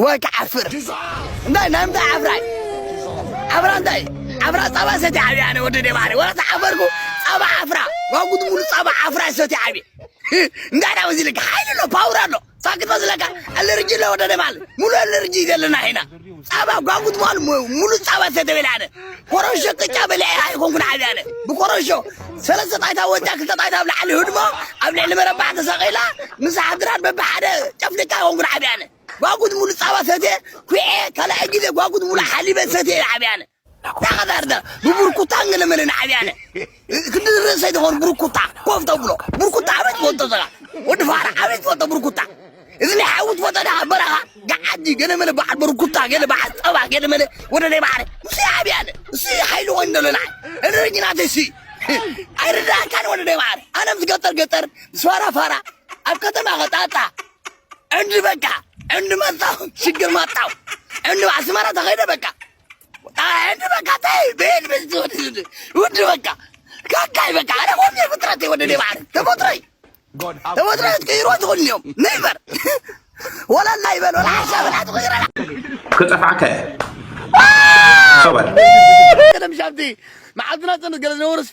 ወይ ክዓፍር እንታይ ናይ ምንታይ ዓፍራይ ዓፍራ እንታይ ዓፍራ ጻባ ሰቲ ዓብያ ኣነ ወደ ደባሪ ወላ ተዓፈርኩ ጻባ ዓፍራ ዋጉድ ሙሉ ጻባ ዓፍራ ሰቲ ዓብየ እንታይ ዳ ወዚ ልክ ሓይል ኣሎ ፓወር ኣሎ ሳክት መስለካ ኣለርጂ ኣሎ ወደ ደባል ሙሉ ኣለርጂ ዘለና ሄና ጻባ ጓጉት በል ሙሉ ጻባ ሰቲ በላነ ኮረሾ ቅጫ በለ ኣይኮንኩን ዓብያነ ብኮረሾ ሰለስተ ጣይታ ወዲያ ክልተ ጣይታ ኣብ ላዕሊ ህድሞ ኣብ ልዕሊ መረባሕ ተሰቂላ ምስ ሓድራን በብሓደ ጨፍሊካ ኮንኩን ዓብያነ ጓጉት ሙሉ ጻባ ሰትየ ኩዔ ካልኣይ ግዜ ጓጉት ሙሉ ሓሊበ ሰትየ ዓብያነ ዳኸዳርዳ ብቡርኩታ እንገለመለን ዓብያነ ክንዲ ርእሰይ ዝኾን ብርኩታ ኮፍ ተብሎ ብርኩታ ኣበይ ትፈልጦ ዘኻ ወዲ ፋራ ኣበይ ትፈልጦ ብርኩታ እዚ ናይ ሓዊ ትፈልጦ ዳ በረኻ ገዓዲ ገለመለ በዓል ብርኩታ ገለ በዓል ጸባ ገለመለ ወደ ናይ በዓል እሱ ዓብያነ እሱ ሓይሊ ወንደሎ ንዓይ እርጅናተይ ሲ ኣይርዳእካን ወደ ናይ በዓል ኣነ ምስ ገጠር ገጠር ምስ ፋራ ፋራ ኣብ ከተማ ኸጣጣ ዕንዲ በቃ ዕንዲ መጣው ሽግር መጣው ዕንዲ ኣስመራ ተኸይደ በቃ ዕንዲ በቃ ታይ ቤል ቤል ትወድ ውድ በቃ ካካይ በቃ ኣነ ሆም ፍጥረት ወደ ደባር ተፈጥሮይ ተፈጥሮይ ትቀይሮ ትኽእል እዮም ነይበር ወላ ናይ በል ወላ ሓሻ በላ ትቐይረላ ክጠፍዓካ እየ ሰው በል ቀደም ሻብቲ መዓልትና ጸንት ገለ ዝነበርስ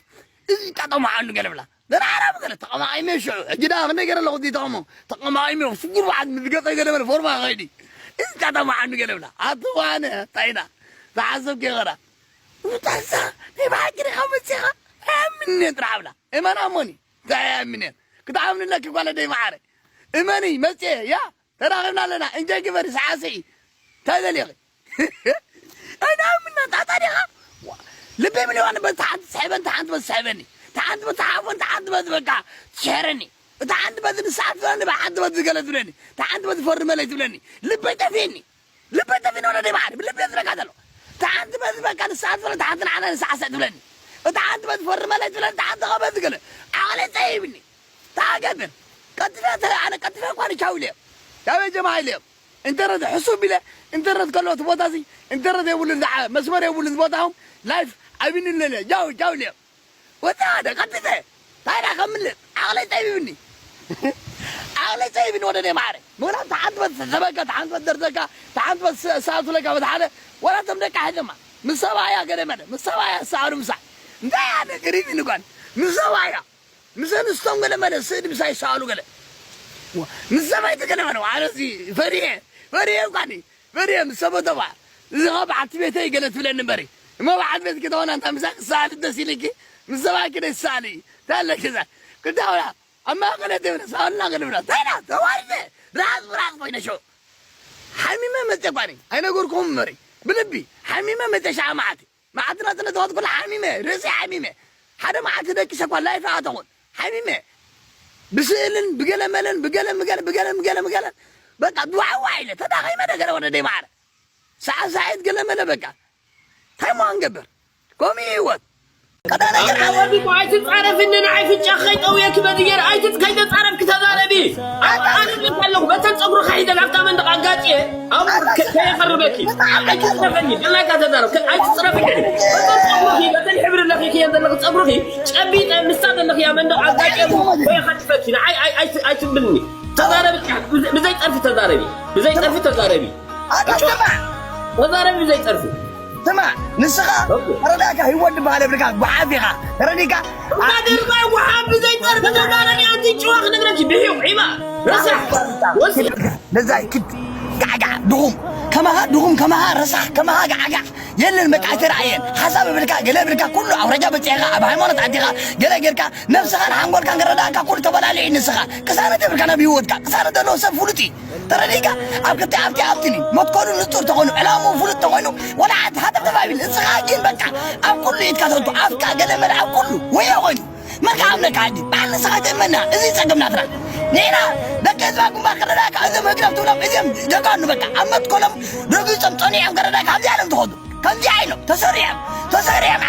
እዚ ጣጣ መዓሉ ገለ ብላ ዘራራብ ገለ ተቐማቒመ ሽዑ ሕጂ ዳ ክንደይ ገለ ኣለኹ እዚ ተቐሞ ተቐማቒመ ስጉር በዓል ምስ ገጸ ገለ በለ ፎርማ ኸይዲ እዚ ጣጣ መዓሉ ገለ ብላ ኣትዋነ ታይና ዝሓሰብ ከይኸዳ ውታሳ ናይ ብሓቂ ዲኻ መፂኻ ኣያምንየን ጥራሕ ብላ እመን ኣሞኒ እንታይ ኣያምንየን ክትኣምንለኪ ጓለ ደይ መዓረ እመኒ መፅየ ያ ተራኺብና ኣለና እንጀይ ግበሪ ሰዓሰኢ እንታይ ደሊኺ ኣይናምና ጣጣ ዲኻ ልበይ ምን ይሆን በቲ ሓንቲ ትስሕበን ተሓንቲ በቲ ትስሕበኒ ተሓንቲ በቲ ሓፎን ተሓንቲ በቲ በቃ ትሽሕረኒ እታ ሓንቲ በቲ ንስሓት ትብለኒ ብሓንቲ በቲ ዝገለ ትብለኒ እታ ሓንቲ በቲ ፈርመለይ ትብለኒ ልበይ ጠፊኒ ልበይ ጠፊኒ ወለደይ ባሕሪ ብልበይ ዝረካ ዘሎ እታ ሓንቲ በቲ በቃ ንስሓት ትብለኒ እታ ሓንቲ ንዓና ንስሓሰ ትብለኒ እታ ሓንቲ በቲ ፈርመለይ ትብለኒ እታ ሓንቲ ከበዚ ገለ ዓቕለይ ጸይብኒ ታገትን ቀጥፈ ኣነ ቀጥፈ እኳ ንቻው ኢለ ያበይ ጀማ ኢለ ኢንተርነት ሕሱብ ኢለ ኢንተርነት ከሎ እቲ ቦታ እዚ ኢንተርነት የብሉን ዝዓ መስመር የብሉን ቦታኹም ላይፍ ዓቢኒ ለለ ጃው ጃው ኢለ ወጣደ ቀጥፈ ታዲያ ከምልጥ ዓቕለይ ጸይብኒ ዓቕለይ ጸይብኒ ወደ ደይ ማዕረ ምክንያቱ ተሓንትበት ሰበከ ተሓንትበት ደርዘካ ተሓንትበት ሰኣቱለካ በተሓደ ወላቶም ደቂ ሕደማ ምስ ሰብኣያ ገለ መለ ምስ ሰብኣያ ሰኣሉ ምሳዕ እንታይ ኣነ ገሪብ ንጓን ምስ ሰብኣያ ምስ ኣንስቶም ገለ መለ ስእሊ ምሳይ ይሰኣሉ ገለ ምስ ሰበይቲ ገለ መለ ኣነ እዚ ፈሪየ ፈሪየ እኳኒ ፈሪየ ምስ ሰበተባ እዚ ኸ በዓልቲ ቤተይ ገለ ትብለኒ እምበሪ እሞ በዓልቲ ቤትኪ ተኾና እንታይ ምሳይ ክሰኣሊ ደስ ኢልኪ ምስ ሰብኣይኪ ደይ ትሰኣሊ እንታይ ኣለኪ እዛ ክዳውላ ኣብ ማእኸለ ደብረ ሰኣልና ገለ ብላ እንታይ ዳ ተዋሪደ ራስ ብራስ ኮይነ ሸው ሓሚመ መፀ እኳኒ ኣይነገርኩም እምበሪ ብልቢ ሓሚመ መፀ ሸዓ መዓልቲ መዓልቲ ናጽነት ዝኸድኩላ ሓሚመ ርእሲ ሓሚመ ሓደ መዓልቲ ደቂሰ እኳ ላይፍ ኣተኹን ሓሚመ ብስእልን ብገለመለን ብገለ ምገለ ብገለ ምገለ ምገለ በቃ ድዋዕዋዕ ኢለ ተዳኺመ ደገለ ወደ ደይ ማዕረ ሰዓት ሳዒት ገለመለ በቃ እንታይ ሞ ንገብር ከምኡ እዩ ህይወት ቀዳ ነገር ሓወዲ እኮ ኣይትጻረፍኒ ንዓይ ፍንጫ ከይጠውየ ክበድ ገይር ኣይትት ከይተጻረፍኪ ተዛረቢ ኣነ ኣለኹ በተን ጸጉርኻ ሒዘን ኣብታ መንደቕ ኣጋጭየ ኣብኡ ከየኸርበኪ ኣይትጽረፈኒ ብናይካ ተዛረብ ኣይትጽረፍኒ በተን ጸጉርኺ በተን ሕብሪ ለኺኽየን ዘለኺ ጸጉርኺ ጨቢጠ ምስታ ዘለኽያ መንደቕ ኣጋጭየ ከየኸርበኪ ንዓይ ኣይትብልኒ ተዛረቢ ብዘይ ጸርፊ ተዛረቢ ብዘይ ጸርፊ ተዛረቢ ኣታ ስማዕ ተዛረቢ ብዘይ ጸርፊ ስማዕ ንስኻ ተረዳእካ ህይወት ዝበሃል የብልካ ጓሓፍ ኢኻ ተረዲእካ ተዛረቢ ብዘይ ጸርፊ ተዛረቢ ኣንቲ ጭዋ ክነግረኪ ብሕዩ ዒባ ረሳሕ ወሲ ነዛ ኪድ ጋዕጋዕ ድኹም ከማኻ ድኹም ከማኻ ረሳሕ ከማኻ ጋዕጋዕ የለን በቃ ኣይተረኣየን ሓሳብ ብልካ ገለ ብልካ ኩሉ ኣውረጃ በፂሕኻ ኣብ ሃይማኖት ኣዲኻ ገለ ጌርካ ነብስኻን ሓንጎልካን ክረዳእካ ኩሉ ተበላሊዒ ንስኻ ቅሳነት የብልካ ናብ ህይወትካ ቅሳነት ዘለዎ ሰብ ፍሉጥ እዩ ተረዲእካ ኣብ ክልተ ኣብቲ ኣብትኒ መትከሉ ንጹር ተኾይኑ ዕላምኡ ፍሉጥ ተኾይኑ ወላ ሓንቲ ሃተፍ ተባቢል ንስኻ ግን በቃ ኣብ ኩሉ ኢድካ ተወቱ ኣፍካ ገለ መለ ኣብ ኩሉ ወዮ ኮይኑ መርካ ኣብነካ ዓዲ በዓል ንስኻ ተመና እዚ ጸገም ናትና ንሕና ደቂ ህዝባ ግንባር ከለዳካ እዞም ህግደፍ ትብሎም እዚኦም ጀጋኑ በቃ ኣብ መትከሎም ረጊጾም ጸኒዖም ከለዳካ ኣብዚኣ ኢሎም ትኸዱ ከምዚኣ ኢሎም ተሰሪዖም ተሰሪዖም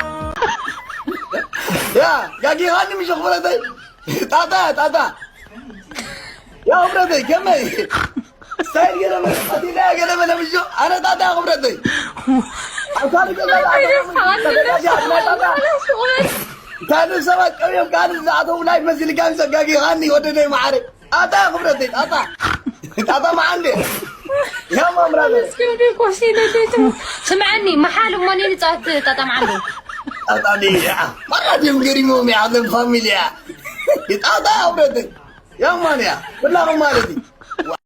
ያ ጋጊኻኒ ምሽ ክብረተይ ጣጣ ጣጣ ያ ክብረተይ ከመይ ስታይል ገለ መለ ቀቲለ ገለ መለ ምሽ ኣነ ጣጣ ክብረተይ ኣካል ገዛ ካልእ ሰባት ቀብዮም ካልእ ዝኣተው ላይፍ መሲልካ ዘጋጊኻኒ ወደደይ መዓረይ ጣጣ ክብረተይ ጣጣ ጣጣ መዓንዴ ስምዐኒ፣ መሓል እሞ እኔ ንጻወት ጣጣም ዓንዶ። ጣጣ ዲ ያ ማራት እዮም ገሪሞም ያ ለም ፋሚሊ ያ ይጣጣ ኣብረትን ያማን ያ ብላኹ ማለት እዩ።